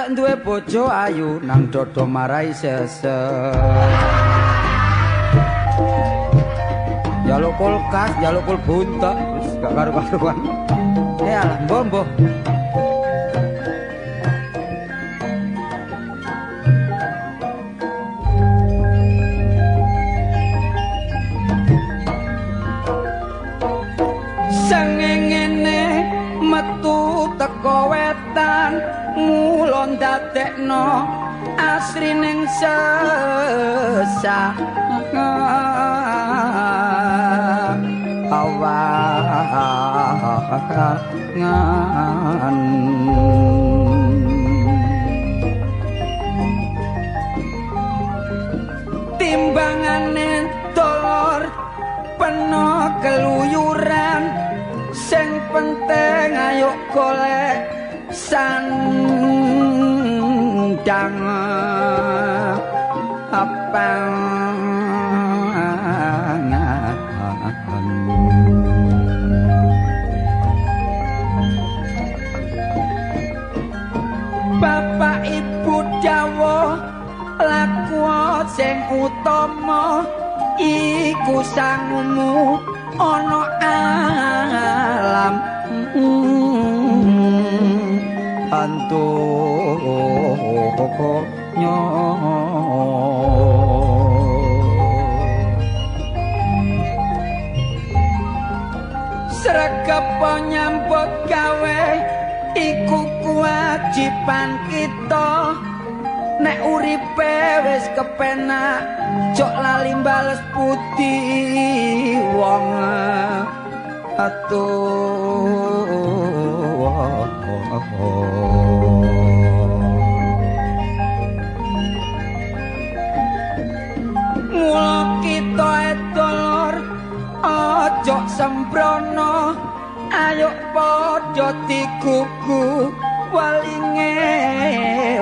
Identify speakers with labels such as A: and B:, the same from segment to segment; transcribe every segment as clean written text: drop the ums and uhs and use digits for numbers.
A: Masa duwe bojo ayu nang dodo marai sesek. Jaluk kulkas, jaluk kul buntek, wis gak karu-karuan. Ya lah, mbah-mbah. Sengengene metu teko wetan mula ndadekno asrining sesah awangan. Timbangane dolor peno keluyuran, sing penting ayo golek sandang apangan. Bapak ibu dawuh laku sing utama iku sangumu ana alam antunya. Sregep nyambut gawe iku kewajiban kita. Nek uripe wis kepenak jok lali bales budi wong atuh. Mula kita edolor aja sembrono, ayo padha digugu walinge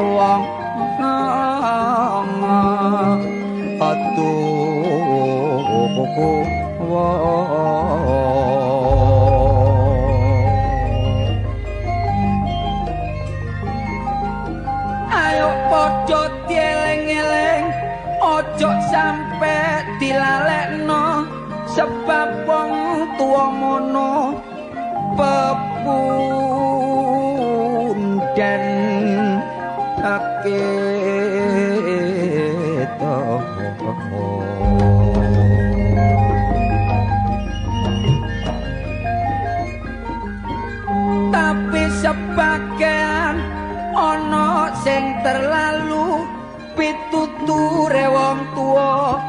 A: wong atuh. Ayo padha dieling-eling, aja sampe dilalekno, sebab wong tuwa mono pepunden kita. Tapi sebagian ana sing terlalu pituture wong tuwa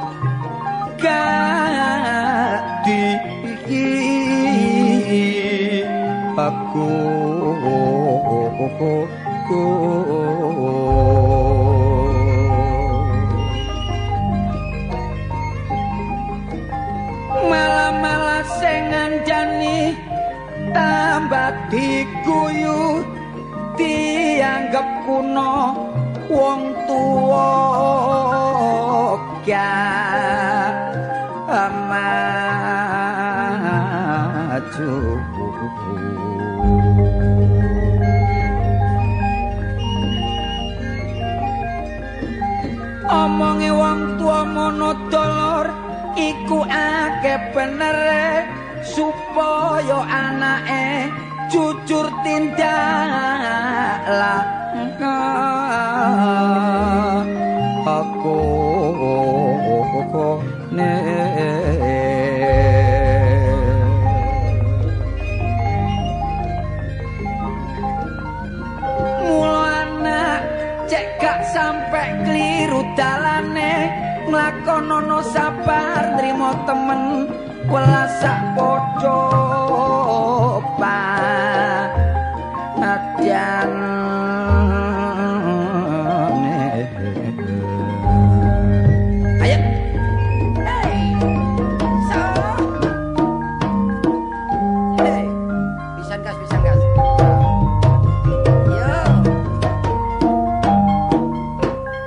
A: gak di aku. Malah-malah sing ngandani tambah diguyu, dianggep kuno wong tuwa gak maju. Omonge wong tuwa mono dolor iku akeh benere, supaya anake jujur tindak aku ne. Mula anak cek gak sampe kliru dalane, nglakonono sabar nrimo temen welas sak padha padyan. Ayo. Hey. So. Hey. Pisan gas, pisan gas. Yo.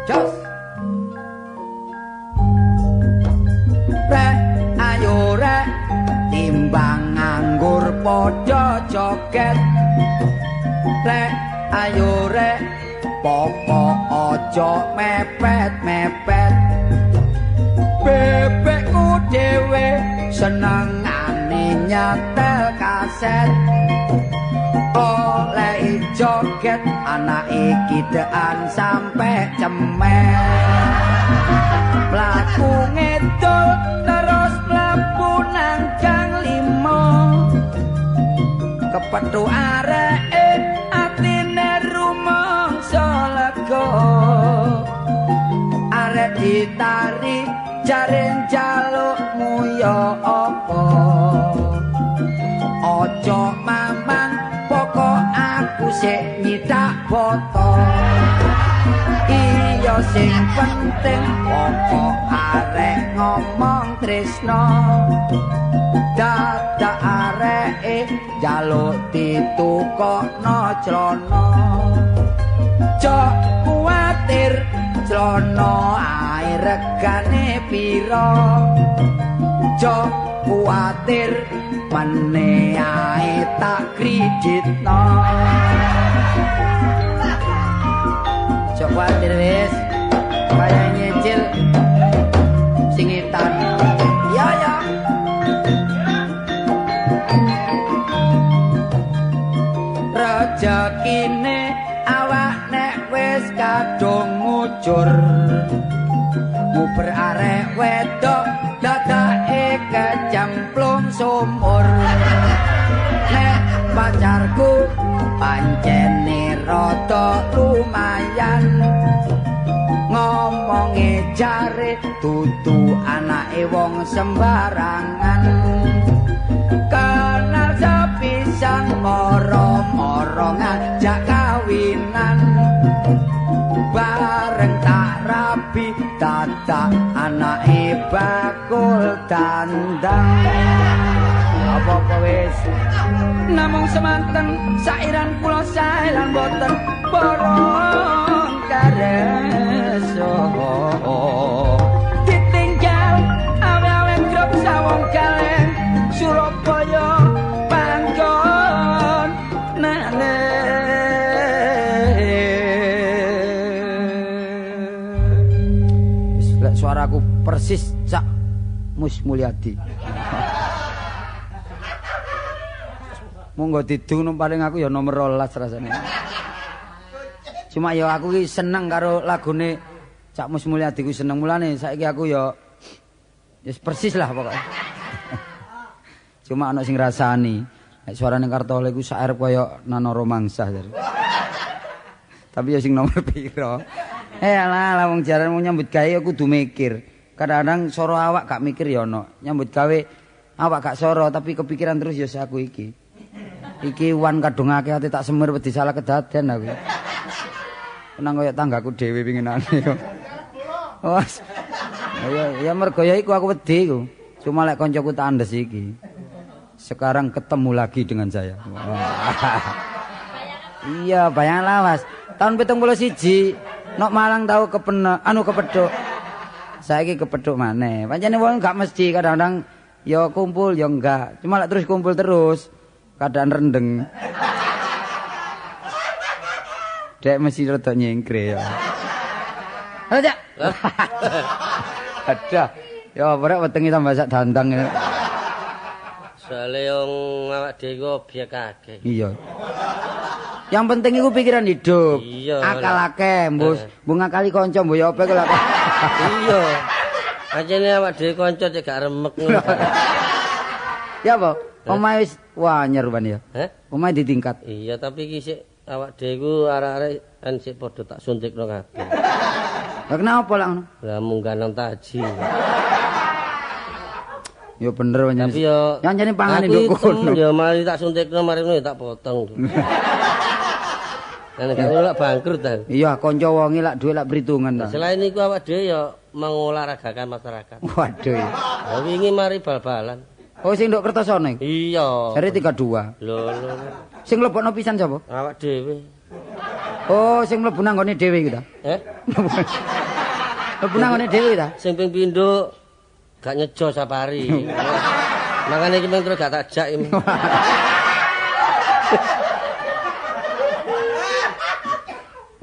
A: Jos. Rek, ayo rek, timbangane Pokok aja mepet-mepet. Bebekku dhewe senengane nyetel kaset. Oleh joget anake kidean sampe cemen. Mlaku ngedol terus mlebu nang gang 5. Kepethuk areke atine rumangsa lega. Arek ditari jare njalukmu ya apa. Aja mamang pokok aku sik nyitak boto. Iya sing penting pokok arek ngomong tresno. Dadak areke njaluk ditukokno crana. Jok kuwatir crana ae regane pira. Jok kuwatir mene ae tak kreditno. Jok kuwatir wis kaya nyicil singitan. Ya ya. Rejekine awak nek wis kadung ngucur. Nguber arek wedok dadake kecemplung sumur. Nek pacarku pancene rada lumayan. Ngomonge jare dudu anake wong sembarangan. Kenal sepisan moro-moro ngajak kawinan. Bareng tak rabi dadak anake bakul dandang. Apa-apa wis. Namung semanten sairan kula sae lan boten borong kareso. Ditinggal awe-awe grup sawong kaleng Surabaya panggon nane. Wis lek suaraku persis Cak Mus Mulyadi. Monggo didung paling aku ya nomor 12 rasane. Cuma ya aku ki seneng karo lagune Cak Mus Mulyadi ku seneng, mulane saiki aku ya wis persis lah pokoke. Cuma ana sing ngrasani nek suarane Kartolo iku sak arep kaya Nano Romangsah jare. Tapi ya sing nomor pira. Alah lah wong jaran wong nyambut gawe ya kudu mikir. Kadang-kadang soro awak gak mikir ya ana. Nyambut gawe awak gak soro tapi kepikiran terus ya aku iki. Iki wan kadung akeh ate tak semir wedi salah kedaden aku. Nang kaya tanggaku dhewe pinginane yo. Wes. Ya mergo ya iku aku wedi iku. Cuma lek koncoku tak andes iki. Sekarang ketemu lagi dengan saya. Iya, bayangan lawas. Tahun 71 nok Malang tau kepena anu kepethuk. Saiki kepethuk maneh. Pancene wong gak mesti kadang-kadang ya kumpul ya enggak. Cuma lek terus kumpul terus keadaan rendeng. Dek mesti rada nyengkre ya. Halo, Cak. Ada. Ya ora wetenge tambah sak dandang.
B: Soale wong awak dhewe objek akeh.
A: Iya. Yang penting iku pikiran hidup.
B: Iya.
A: Akal akeh, mbus. Mbok ngakali kanca mbok ya apa iku lak.
B: Iya. Pancene awak dhewe kanca cek gak remek ngono.
A: Ya apa? Omahe wis wah nyer ban ya.
B: Heh?
A: Omahe ditingkat.
B: Iya, tapi iki sik awak dhewe iku arek-arek kan sik padha tak suntikno kabeh.
A: Lah kenapa lak ngono?
B: Lah munggah nang taji.
A: Ya bener pancen.
B: Tapi ya
A: pancene pangane nduk kono.
B: Ya mari tak suntikno mari ngono ya tak potong. Lah nek lak bangkrut ta.
A: Iya, kanca wonge lak dhuwit lak perhitungan ta.
B: Selain iku awak dhewe ya mengolahragakan masyarakat.
A: Waduh.
B: Lah wingi mari bal-balan.
A: Oh sing nduk Kertosono iku?
B: Iya.
A: Jare 32.
B: Lho lho.
A: Sing mlebokno pisan sapa?
B: Awak dhewe.
A: Oh, sing mlebu nang nggone dhewe iku ta?
B: Eh?
A: Mlebu nang nggone dhewe ta?
B: Sing ping pindho gak nyejo sapari. Makane iki mung terus gak tak jak iki.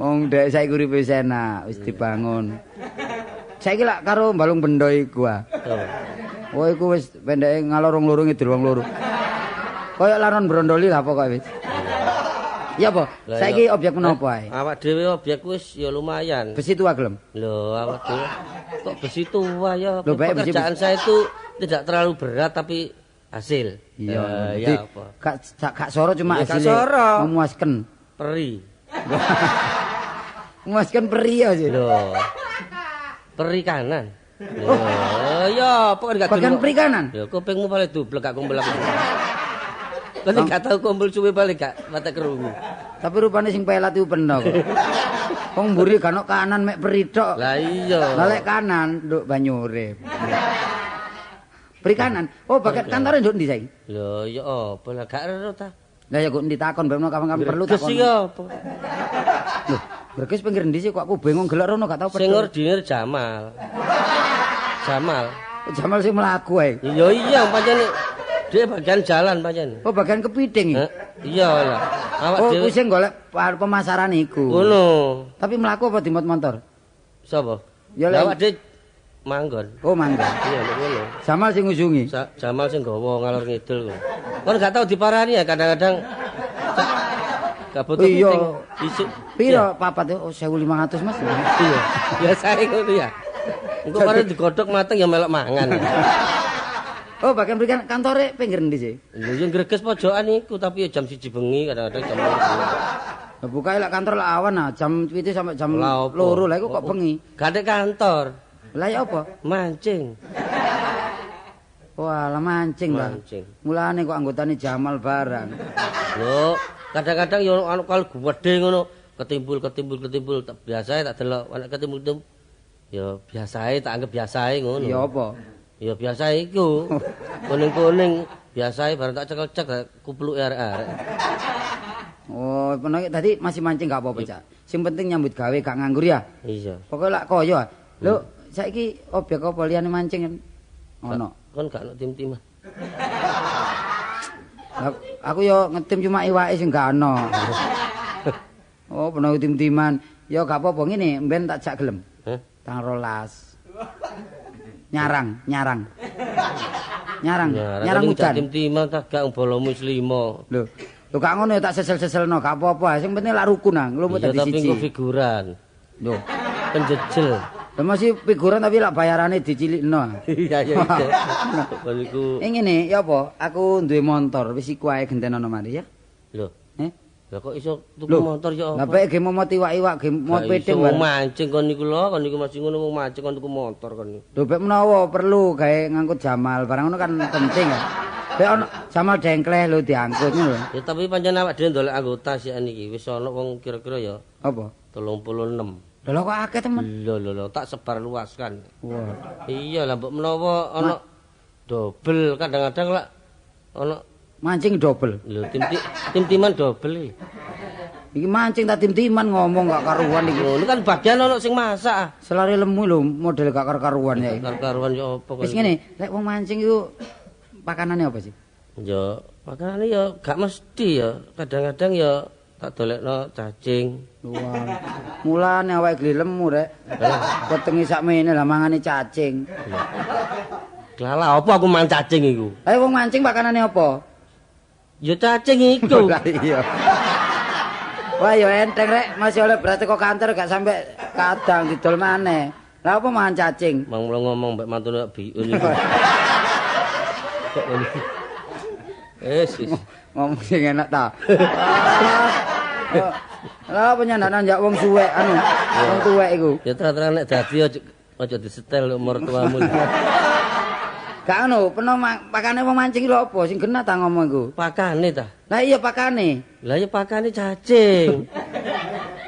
A: Wong dhek saiki uripe wis enak, wis dibangun. Saiki lak karo Balung Bendo iku ah. Oh iku wis pendeke ngalor wong loro ngidul wong loro. Kaya laron brondoli lah pokoke wis. Ya apa? Saiki objek menapa ae?
B: Awak dhewe objek wis ya lumayan.
A: Besi tua gelem?
B: Lho, awak dhewe kok besi tua ya. Pekerjaan saya itu tidak terlalu berat tapi hasil.
A: Iya, ya apa? Gak soro cuma hasilnya memuaskan.
B: Peri.
A: Memuaskan peri ya sih.
B: Lho. Perikanan. Lho, ya apa kan gak
A: bagian perikanan?
B: Ya kupingmu paling dublek gak kumpul aku. Kan gak tau kumpul suwe balik gak mata kerungu.
A: Tapi rupane sing pelat iku peno kok. Wong mburi gak ono kanan mek peri tok.
B: Lah iya.
A: Lah lek kanan nduk banyu urip. Perikanan. Oh, bagian kantore nduk ndi saiki?
B: Lho, ya apa lah gak ero ta.
A: Lah ya kok endi takon ben kapan-kapan perlu takon.
B: Greges iki apa?
A: Lho, Greges pinggir endi sih kok aku bingung gelek rono gak tau
B: perlu. Sing ordinir Jamal. Jamal.
A: Jamal sing mlaku ae.
B: Iya iya pancen dia bagian jalan pancen.
A: Oh, bagian kepiting iki.
B: Iya lah. Awak dhewe
A: sing golek pemasaran iku.
B: Ngono.
A: Tapi mlaku apa dimot motor?
B: Sapa?
A: Ya
B: awak dhewe manggon.
A: Oh, manggon.
B: Iya ngono.
A: Jamal sing ngusungi.
B: Jamal sing gawa ngalor ngidul kok. Kon gak tau diparani ya kadang-kadang. Gak butuh
A: piting.
B: Isuk
A: piro papat oh 1500 Mas.
B: Iya. Biasane ngono ya. Engko karo digodhog mateng ya melok mangan.
A: Oh, bagian berikan kantore pinggir endi sih?
B: Lho ya Greges pojokan iku tapi ya jam 1 bengi kadang-kadang jam 2.
A: Lah bukae lek kantor lek awan ah jam 7 sampai jam 2 lah iku kok bengi.
B: Gak ada kantor.
A: Lah ya apa?
B: Mancing.
A: Wah, lah mancing lah. Mulane kok anggotane Jamal barang.
B: Lho, kadang-kadang ya anu kal gedhe ngono, ketimbul tak biasae tak delok, nek ketimbul ya biasae tak anggap biasae ngono.
A: Ya apa?
B: Ya biasa iku. Kuning-kuning biasae bareng tak cekel-cek kupluke arek-arek.
A: Oh, menawa tadi masih mancing gak apa-apa, Cak. Sing penting nyambut gawe gak nganggur ya.
B: Iya.
A: Pokoke lak kaya. Lho, saiki objek apa liyane mancing kan? Ono.
B: Kon gak ono tim-timan.
A: Aku yo ngetim cuma iwake sing gak ono. Oh, menawa tim-timan. Ya gak apa-apa ngene, mben tak jak gelem.
B: Heh?
A: Tang 12. Nyarang udan.
B: Tim-timan tak gak bolomu wis 5.
A: Lho, lho gak ngono ya tak sesel-seselno, gak apa-apa. Sing penting lak rukun nang, lumut dadi siji.
B: Tapi engko figuran.
A: Lho,
B: penjejel.
A: Lah masih figuran tapi lak bayarane dicilikno.
B: Iya iya. Kon iku.
A: Ngene, ya apa? Aku duwe motor, wis iku ae gentenono mari ya.
B: Lho. Lah kok iso tuku motor ya apa?
A: Lah bae ge momot iwak-iwak ge mot piting
B: bareng. Mancing kon niku lho, kon niku masih ngono wong mancing kon tuku motor kon.
A: Lho bek menawa perlu gawe ngangkut Jamal, barang ngono kan penting ya. Bek ono Jamal dengkleh lho diangkut ngono lho.
B: Ya tapi pancen awak dhewe ndolek anggota sik niki wis ono wong kira-kira ya.
A: Apa?
B: 36.
A: Lho kok akeh temen.
B: Lho lho lho tak sebar luaskan.
A: Wah.
B: Iya lah mbok menawa ono dobel kadang-kadang lak ono
A: mancing dobel.
B: Lho tim-timan dobel iki.
A: Iki mancing ta tim-timan ngomong gak karuan iki.
B: Lho kan bagian ono sing masak.
A: Selare lemu lho model gak karuan ya.
B: Karuan ya apa kok.
A: Wis ngene, lek wong mancing iku pakanane apa sih?
B: Ya, pakanane ya gak mesti ya. Kadang-kadang ya tak dolekno cacing.
A: Wah. Mulane awake geli lemu rek. Wetenge sakmene lah mangane cacing.
B: Lah apa aku mangan cacing iku?
A: Lah wong mancing pakanane apa?
B: Ya cacing iku.
A: Lah iya. Wah ya enteng rek, masih oleh beras teko kantor gak sampe kadang didol maneh. Lah apa mangan cacing?
B: Mang mula ngomong mbek mantune biun iku. Kok ngono. Wis.
A: Ngomong sing enak ta. Lah apa nyandak-nyandak wong suwek anu, wong tuwek iku.
B: Ya terang-terang nek dadi aja disetel mertuamu.
A: Gak ngono, peno pakane wong mancing lho apa sing genah ta ngomong iku?
B: Pakane ta?
A: Lah iya pakane.
B: Lah iya pakane cacing.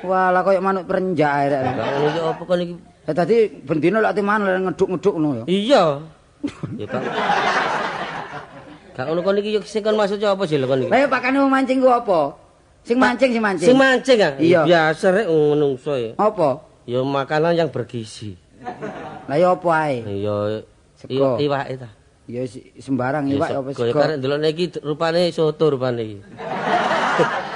A: Wah, lah koyo manuk perenjak ae rek.
B: Lah ngono iki apa kon iki?
A: Lah dadi bendina lak teman ngeduk-ngeduk ngono ya.
B: Iya. Ya Kak. Gak ngono kon iki sing kon maksudnya apa sih lho kon iki?
A: Lah iya pakane wong mancing ku apa? Sing mancing sing mancing.
B: Sing mancing ah?
A: Iya.
B: Biasa rek menungso ya.
A: Apa?
B: Ya makanan yang bergizi.
A: Lah ya apa ae?
B: Ya
A: sego.
B: Iwake ta.
A: Ya sembarang iwak apa sego.
B: Ya karek ndelokne iki rupane soto rupane iki.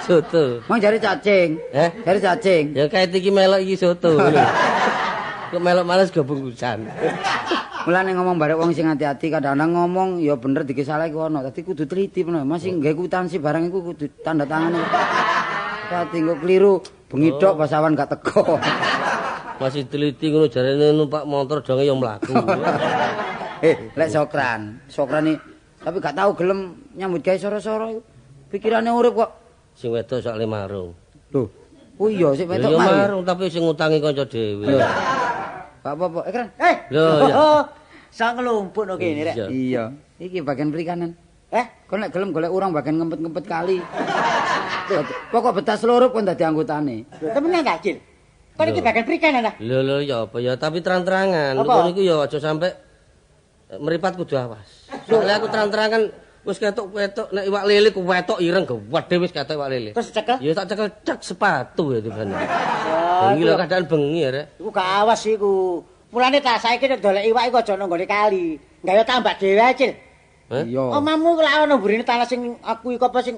B: Soto.
A: Mang jare cacing.
B: Eh?
A: Jare cacing.
B: Ya kae iki melok iki soto. Kok melok males go bungkusan.
A: Mulane ngomong barek wong sing ati-ati kadang-kadang ngomong ya bener dike salah iku ono. Dadi kudu teliti bener. Masih nggawe kwitansi barang iku kudu tanda tangane. Dadi engko keliru bengi tok pas awan gak teko.
B: Masih teliti ngono jarene numpak motor donge ya mlaku.
A: Lek sokran, sokran iki tapi gak tau gelem nyambut gawe soro-soro iku. Pikirane urip kok.
B: Sing wedok sok le marung.
A: Lho. Oh iya sing wedok
B: marung tapi sing ngutangi kanca dhewe.
A: Gak apa-apa. Keren.
B: Lho ya.
C: Sang nglumpuk no kene rek.
A: Iya. Iki bagian perikanan. Kon nek gelem golek urang bagian ngempet-ngempet kali. Pokok betas loro kon dadi anggotane.
C: Lho temenan ta, Cil? Kon iki bagian perikanan ta?
B: Lho lho ya apa ya tapi terang-terangan. Kon iku ya aja sampe meripat kudu awas. Soale aku terang-terangan wis ketok-ketok nek iwak lele ku wetok ireng gedhe wis ketok iwak lele.
C: Terus cekel?
B: Ya tak cekel cek sepatu ya tibane. Bengi lho keadaan bengi ya rek.
C: Iku gak awas iku. Mulane ta saiki nek dolek iwak iku aja nang nggone kali. Gawe tambak dhewe ae, Cil.
A: Iya.
C: Omamu iku lak ana mburine tanah sing aku iku apa sing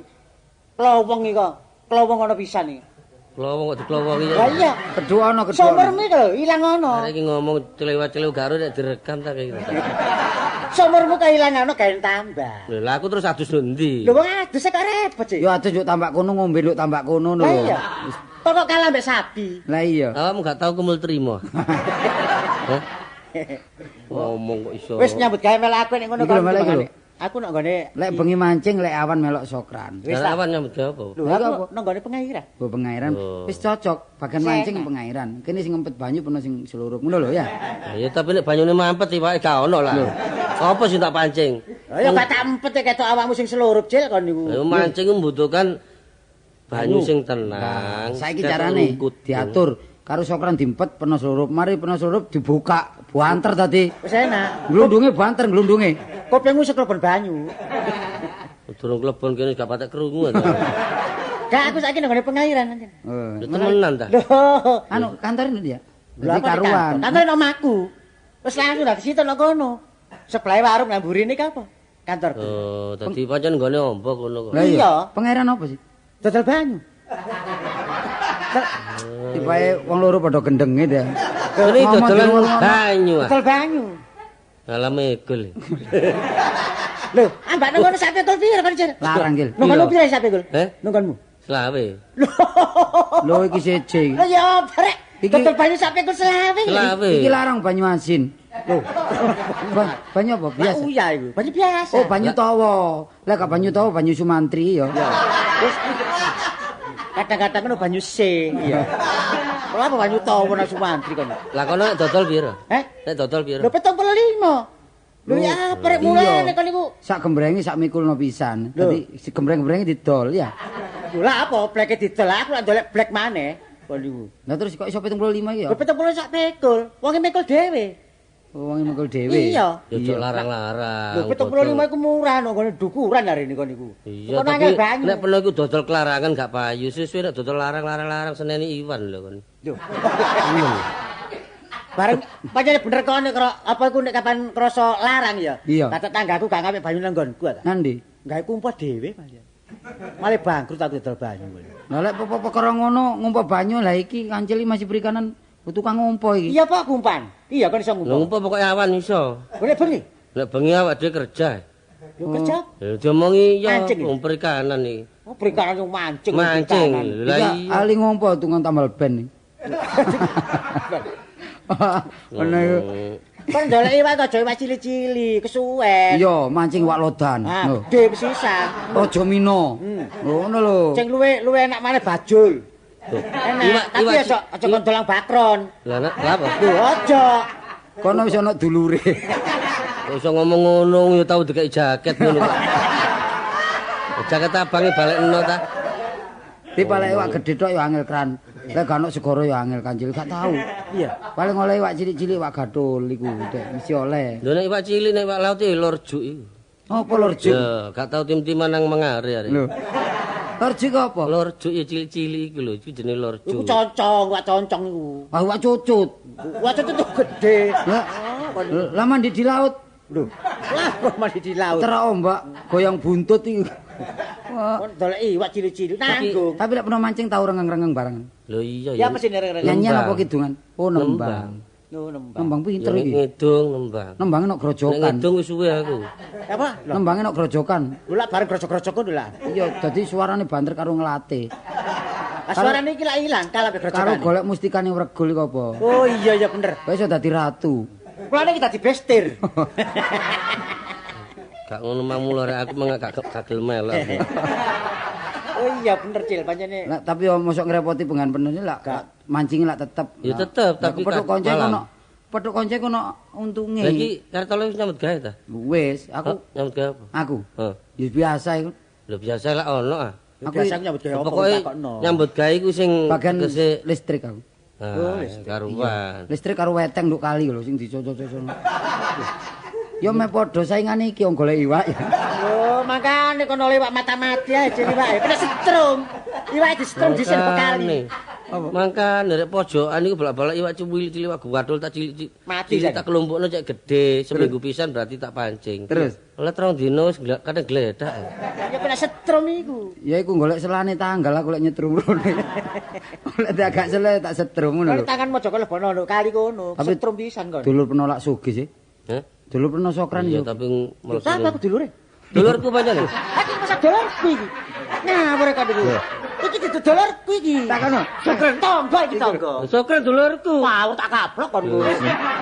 C: klowong iku. Klowong ana pisan iki.
B: Klowong kok diklowongi ya.
C: Lah iya.
A: Kedua ana kedua.
C: Sumurmu iki lho ilang ana.
B: Arek iki ngomong celewa-celew garo nek direkam ta kaya gitu.
C: Sumurmu kailang ana gawe tambak.
B: Lho lah aku terus adus ndi?
C: Lho wong adus kok repot sih.
A: Ya adus yo tambak kono ngombe nduk tambak kono lho.
C: Lah iya. Kok kalah mbek sapi.
A: Lah iya.
B: Awakmu gak tau kemul trimo. Hah? Ngomong kok iso.
C: Wis nyambut gawe melok aku nek ngono
A: kok.
C: Aku nek nggone
A: lek bengi mancing lek awan melok sokran.
B: Wis awan nyambut gawe apa?
C: Lho aku nang nggone pengairan.
A: Oh pengairan. Wis cocok bagian mancing pengairan. Kene sing ngempet banyu peno sing slurup ngono lho ya.
B: Ya tapi nek banyune mampet iwake gak ono lah. Apa sing tak pancing?
C: Ya gak tak empet ketok awakmu sing slurup Cil kon niku.
B: Mancing membutuhkan banyu sing tenang.
A: Saiki carane diatur karo sokran diempet peno slurup, mari peno slurup dibuka banter tadi.
C: Wis enak.
A: Glundunge banter glundunge.
C: Kupingmu seklebon banyu.
B: Durung klebon kene gak patek krungu ta.
C: Gak aku saiki nang nggone pengairan anjen.
B: Lho temenan ta?
C: Lho,
A: anu kantore ndi ya? Dadi karuan.
C: Kantore nang omahku. Wis langsung dadi situ nang kono. Sebelahe warung nang mburine ki apa? Kantorku.
B: Oh, dadi pancen nggone ombo kono kok.
A: Iya. Pengairan apa sih?
C: Dodol banyu.
A: Tibae wong loro padha gendenge ta.
B: Ini dodolan banyu.
C: Dodol banyu.
B: Alah megul.
C: Lho, ambak nang ngono sak pikul piro kon, Cil?
A: Larang, Cil.
C: Nang ngono piro sak pikul?
B: Heh?
C: Nang nggonmu?
B: Selawe.
A: Lho iki seje.
C: Lho ya apa rek? Dodol banyu sak pikul selawe.
B: Selawe.
A: Iki larang banyu asin. Lho. Banyu apa biasa?
C: Iya iku, banyu biasa.
A: Oh, banyu tawa. Lek gak banyu tawa banyu Sumantri ya.
C: Wis kadang-kadang ngono banyu C. Iya. Lha apa banyu tawa nang Sumantri kono?
B: Lah kono nek dodol piro?
C: Heh?
B: Nek dodol piro?
C: Lho 75. Lho ya apa rek mulane kon niku?
A: Sak gembrenge sak mikulno pisan. Dadi gembreng-gembrenge didol ya.
C: Lho lah apa bleke didol aku lak ndolek blek maneh kon niku.
A: Lah terus kok iso 75 iki ya?
C: Lho 70 sak pikul. Wonge mikul dhewe.
A: Oh, wonge mikul dhewe.
C: Iya.
B: Ya ojo larang-larang.
C: Lho 75 iku murah nang nggone dukuran arene kon niku.
B: Iya, tapi nek peno iku dodol kelarangan gak payu. Suwe-suwe nek dodol larang-larang seneni Iwan lho kon.
C: Lho. Bareng pancen bener kon nek apa iku nek kapan krasa larang ya. Lah tetanggaku gak ngapik banyu nang nggonku ta.
A: Nandi?
C: Gawe kumpul dhewe pancen. Malah bangkrut aku dodol banyu.
A: Lah lek perkara ngono ngumpa banyu lah iki kancil masih perikanan tukang ngumpa iki.
C: Iya Pak kumpan. Iya kon iso ngumpa.
B: Lho ngumpa pokoke awan iso.
C: Nek bengi?
B: Nek bengi awak dhewe kerja.
C: Lho kerja?
B: Lho diomongi ya wong perikanan iki.
C: Oh perikanan yo mancing.
B: Mancing. Lah
A: iya ali ngumpa tukang tambal ben iki. Ngono iku.
C: Kon ndolek iwak aja iwak cilik-cilik, kesuwen.
A: Iya, mancing iwak lodan.
C: Lho, gedhe pisan.
A: Raja Mina. Ngono lho.
C: Sing luwe luwe enak maneh bajul. Enak, tapi aja aja kon dolang bakron.
B: Lah nek lha apa?
C: Lho aja.
A: Kono wis ana dulure.
B: Kok iso ngomong ngono ya tau dikeki jaket ngono kok. Jaket abange balekno ta.
A: Dipalek iwak gedhe tok ya angel kran. Lek gak ono segara ya angel kancil gak tau.
C: Iya.
A: Paling oleh iwak cilik-cilik iwak gathul iku dek mesti oleh.
B: Lho nek iwak cilik nek iwak laut iki lorjuk iku.
A: Apa lorjuk?
B: Ya, gak tau tim-timan nang mengare arek.
A: Lho. Lorjuk apa?
B: Lorjuk ya cilik-cilik iku lho, iku jenenge lorjuk.
C: Iku concong, iwak concong iku.
A: Ah, iwak cucut.
C: Iwak cucut tuh gede.
A: Lah, lah mandi di laut.
C: Lho. Lah kok mandi di laut.
A: Terak ombak goyang buntut iku.
C: Kon dolek iwak cilik-cilik nanggung.
A: Tapi lek pernah mancing tau rengeng-rengeng bareng.
B: Lho iya
C: ya. Ya mesti rengeng-rengeng.
A: Nyanyian apa kidungan? Oh nembang.
C: Oh nembang.
A: Nembang pinter iki.
B: Ngidung nembang.
A: Nembange nok grojokan.
B: Ngidung wis suwe aku.
C: Apa?
A: Nembange nok grojokan.
C: Lho lak bareng grojok-grojok ngono lah.
A: Iya, dadi suarane banter karo ngelate.
C: Suarane iki lak ilang kalah grojokan.
A: Karo golek mustikane Wregul iku apa?
C: Oh iya iya bener.
A: Kok iso dadi ratu.
C: Kulane iki dadi bestir.
B: Gak ngono mang mulo rek aku meng gak gagel melok.
C: Oh iya bener Cil pancene.
A: Lah tapi yo mosok ngrepoti pengan penene lak mancing lak tetep.
B: Ya tetep tapi
A: petuk konco ono. Petuk konco ono untunge.
B: Lah iki Kartolo wis nyambut gawe ta?
A: Wis, aku
B: nyambut gawe apa?
A: Aku.
B: Heeh.
A: Ya biasa iku.
B: Lho biasa lak ono ah.
C: Aku biasa nyambut gawe apa takokno.
B: Nyambut gawe iku sing
A: bagian listrik aku.
B: Oh, karuan.
A: Listrik karo weteng nduk kali lho sing dicocok-cocok. Ya meh padha saingane iki wong golek iwak ya.
C: Oh, makane kono iwak mata-mati ae jenenge iwak. Kena setrum. Iwak disetrum dhisik kali.
B: Mangkane rek pojokan iku bolak-balik iwak cilik-cilik iwak guwadul tak cilik-cilik.
C: Mati
B: tak kelompokno cek gedhe, seminggu pisan berarti tak pancing.
A: Terus
B: oleh 3 dino wis kadang gledak.
C: Ya kena setrum iku.
A: Ya iku golek selane tanggal aku lek nyetrum rene. Lek agak sele tak setrum ngono lho.
C: Tangan mojok lebono nduk kali kono, setrum pisan kon.
A: Dulur penolak sugih sih.
B: Heh?
A: Dulur pernah sokran
B: ya tapi mlebu.
C: Sapa aku dulure?
B: Dulurku pancen.
C: Aku masa dulurku iki. Ngawur kok niku. Iki dudu dulurku iki.
A: Takono.
C: Sokran tangga iki tangga.
B: Sokran dulurku.
C: Wah, tak kablok kon kuwi.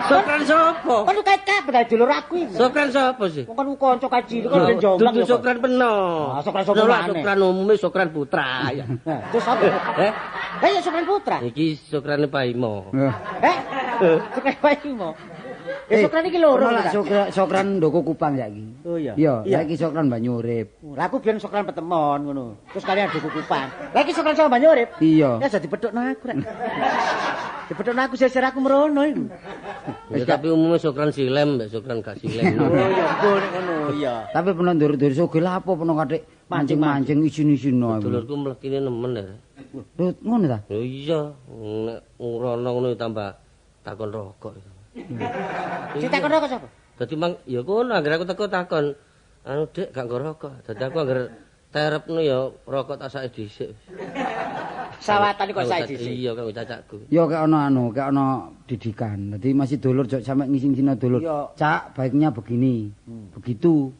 B: Sokran sapa?
C: Kon kait kabeh dari dulur aku iki.
B: Sokran sapa sih?
C: Wong kon kanca kaji kon ben jomblang.
B: Dudu sokran peno.
C: Ah, sokran sapa maneh?
B: Sokran umume sokran putra ya.
C: Terus sapa?
B: Heh?
C: Lah ya sokran putra.
B: Iki sokrane Paimo.
C: Heh? Sokran Paimo. Ya sokran iki loro
A: lah. Sokran ndoko Kupang saiki.
C: Oh iya.
A: Iya, saiki sokran Banyu Urip.
C: Lah aku biyen sokran Petemon ngono. Terus kalian ndoko Kupang. Lah iki sokran sama Banyu Urip.
A: Iya.
C: Ya jadi pedhokno aku rek. Dipedhokno aku seser aku merono iku.
B: Ya tapi umumnya sokran silem mbek sokran gak silem.
C: Oh iya, nek ngono iya.
A: Tapi peno ndur-ndur sugih lah apa peno kathik mancing-mancing isin-isin.
B: Dulurku mlekine nemen ya.
A: Lho ngono ta?
B: Lho iya, nek ngrono ngono tambah takon rokok.
C: Sing takon rokok sapa?
B: Dadi mang ya kono anggere aku teko takon, anu Dik gak nggo rokok. Dadi aku anggere terepno ya rokok tak sake dhisik.
C: Sawatan kok sake dhisik.
B: Iya kanggo cacakku.
A: Ya kek ono anu, kek ono didikan. Dadi masih dulur jok sampe ngising-ngising dulur. Cak, baiknya begini. Begitu.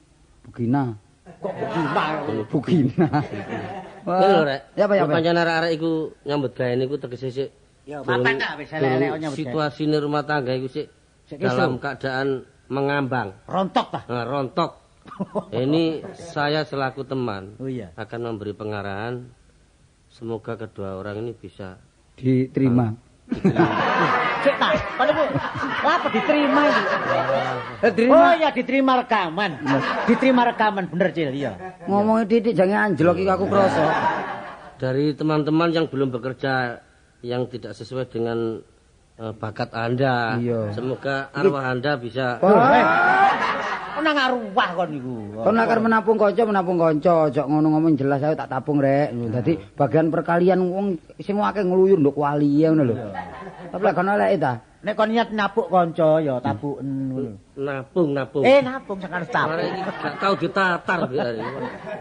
A: Begina.
C: Kok begina?
A: Begina.
B: Lho rek.
A: Ya apa ya?
B: Pancen arek-arek iku nyambut gawe niku tegese sik.
C: Ya mapan ta wis elek-elek nyambut gawe.
B: Situasine rumah tangga iku sik dalam keadaan mengambang.
C: Rontok ta?
B: Nah, rontok. Ini saya selaku teman
C: oh, iya.
B: akan memberi pengarahan. Semoga kedua orang ini bisa
A: diterima.
C: Cek ta, padahal apa diterima ini? Oh ya diterima rekaman. Diterima rekaman bener Cil, iya.
A: Ngomongnya titik jangan anjlok iki aku krasa.
B: Dari teman-teman yang belum bekerja yang tidak sesuai dengan bakat Anda.
A: Iya.
B: Semoga arwah Anda bisa.
C: Kok nang arwah kon niku.
A: Kon nek arep menapung kanca, aja ngono ngomong jelas ae tak tapung rek. Dadi bagian perkalian wong sing akeh ngluyur nduk wali ngono lho. Tapi lek kono eleke ta.
C: Nek kon niat napuk kanca ya tapuken ngono.
B: Napung.
C: Napung sakane tapuk.
B: Arek iki gak tau ditatar arek.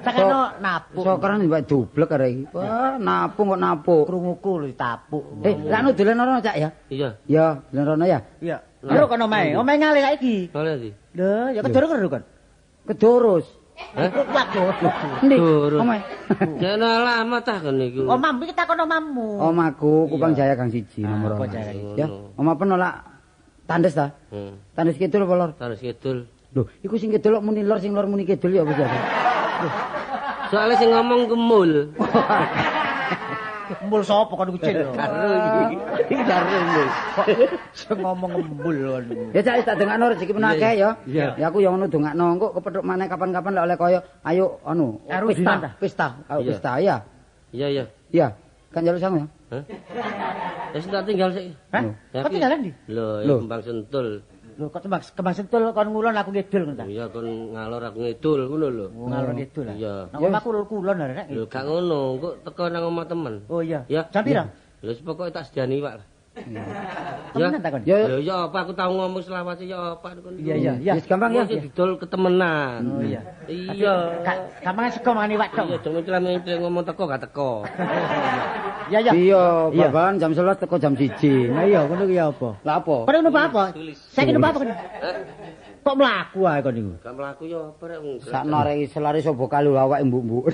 C: Sakano napuk.
A: Sokran mbak dublek arek iki. Wah, napung kok napuk.
C: Krunguku lho ditapuk.
A: Lak nu dolen rono Cak ya?
B: Iya.
A: Ya, dolen rono ya?
C: Iya. Lho kono omahe, omahe ngalih saiki.
B: Ngalih ndi?
C: Lho, ya kedoro kon.
A: Kedorus.
B: Hah?
A: Endi?
B: Kedorus.
A: Omahe.
B: Jane alamat ta kon niku.
C: Omahmu iki takon omahmu.
A: Omahku Kupang Jaya Gang 1 nomor 2. Ya, omah penolak Tandes ta? Tandes kidul apa lor?
B: Tandes kidul.
A: Lho, iku sing kidul kok muni lor, sing lor muni kidul ya apa sih?
B: Soale sing ngomong kemul.
C: Embul sapa kon iku Cil?
B: Karo iki. Iki karo embul.
C: Sing ngomong embul kon iku.
A: Ya Cak tak dongakno rezeki peno akeh ya. Ya aku ya ngono dongakno engko kepethuk maneh kapan-kapan lek oleh kaya ayo anu pesta, ayo pesta ya.
B: Iya iya.
A: Iya, kan njaluk sangu ya.
B: Hah? Wis tak tinggal sik.
C: Hah? Kok tinggalan ndi?
B: Lho, ya Kembang Sentul.
C: Lho kok Kembang Sentul kon ngulon aku ngidul ngono ta?
B: Iya kon ngalor aku ngidul ngono lho.
C: Ngalor ngidul ah.
B: Iya.
C: Nang omahku kulon arek.
B: Lho gak ngono, engko teko nang omah temen.
C: Oh iya.
B: Ya.
C: Jam pira?
B: Lho pokoke tak sediani iwak lah.
C: Temenan takon.
A: Ya
B: Ya apa aku tau ngomong selawase ya apa kon.
C: Iya iya iya.
A: Wis gampang ya.
B: Wis didol ketemenan.
C: Oh iya.
B: Iya.
C: Gampang sego mangan iwak tok.
B: Iya, cuma celah ngomong teko gak teko.
C: Iya iya.
A: Iya, bal-balan jam 11 teko jam 1.
C: Lah iya ngono ki ya apa?
A: Lah apa?
C: Kon numpak apa? Saiki numpak apa kon? Kok mlaku ae kon niku?
B: Gak mlaku ya apa rek wong.
A: Sakno arek selari sapa kalu awake mbuk-mbuk.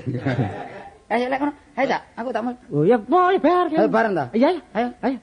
A: Ayo lek kono. Ayo tak, aku tak mau.
C: Oh iya, boleh bar.
A: Ayo bareng ta?
C: Iya, iya, ayo, ayo.